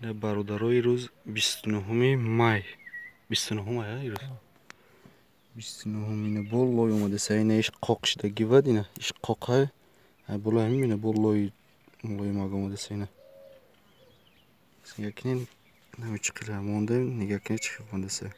Бародарои рӯз 29 май. 29 май рӯз. 29 ина бо лой омадеса, ина иш қоқ шидаги бад, ина иш қоқай. Ай боло ҳамин ина бо лой лой маг омадеса ина. Нигоҳ кунед, нами чӣ қилар монда, нигоҳ кунед чӣ хел мондеса.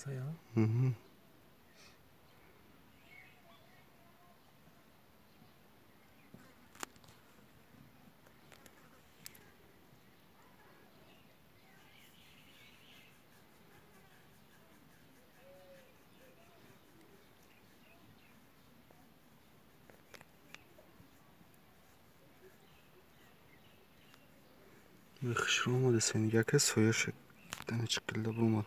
Ja. Хушрӯ омадеса, нигоҳ ка сояша дана чӣ қилда бомад.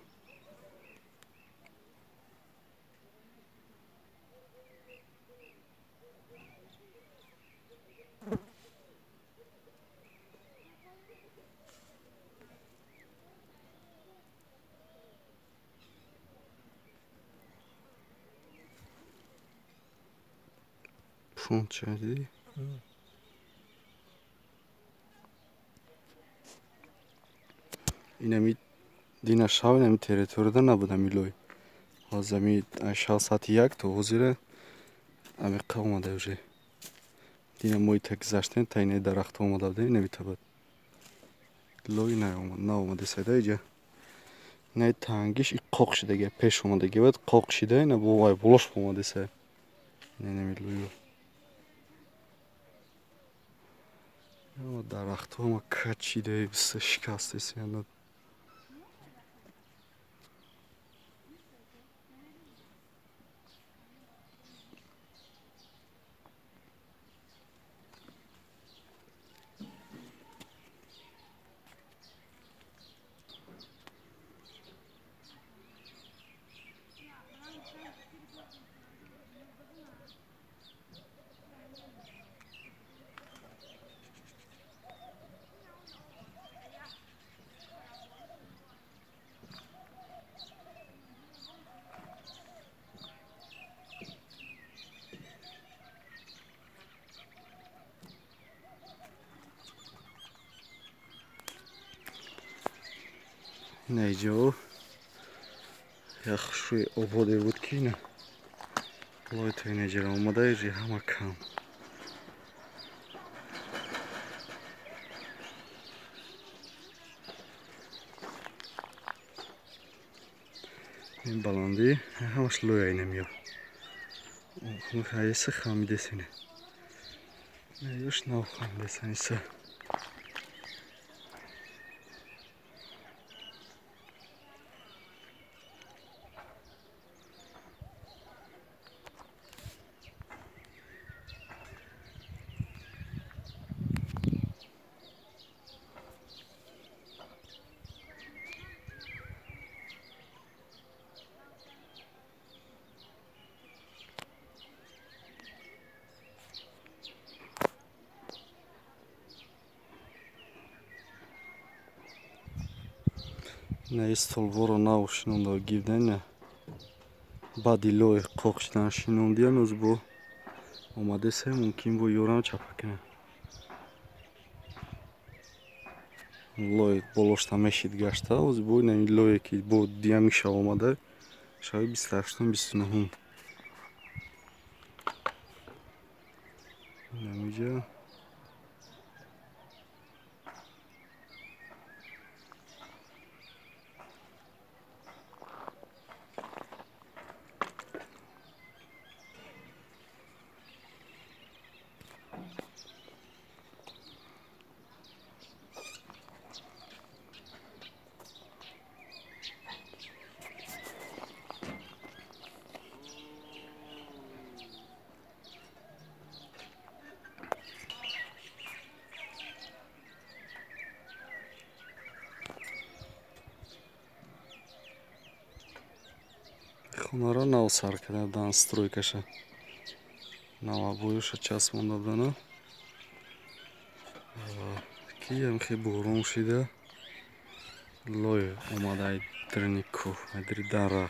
Функция, диди? Инами дина шав, инами территорияда набуд ами лой. Ҳозир ами шав саати 1 то ҳозира амиқа омада уже. Дина мои та гузаштем, та инаи дарахтҳо омада будем, инами табад. Лой наомада сайда иҷа. Инаи тангиш и қоқ шидаги, пеш омадаги бад қоқ шида, ина бо вай болош омада сай. Инами лою. Дарахтҳо ма кач шида, шикастесиянд. Инаиҷо як хушрӯи ободе буд, ки ина лой то инаҷара омада, иҷи ҳама кам. Ин баландӣ ҳамаш лоя ина миё. Ҳаеса хамидес ина. Ёш нав хамидес аниса. Ина столворо нав шинонда гирдан, баъди лой қоқ шидан шинондиян, оз бо омадеса, мумкин бо ёрам чапа кунам. Лой болошта мешид гашта, оз бо ина лое ки бо диями шав омада, шави 28-ум 29-ум. Инамиҷа Хонаро нав сар карда будан, стройкаша, нав обоёша часпонда будану ки ҳамхе борон шида, лой омада ай даруни кӯҳ, ай дари дара.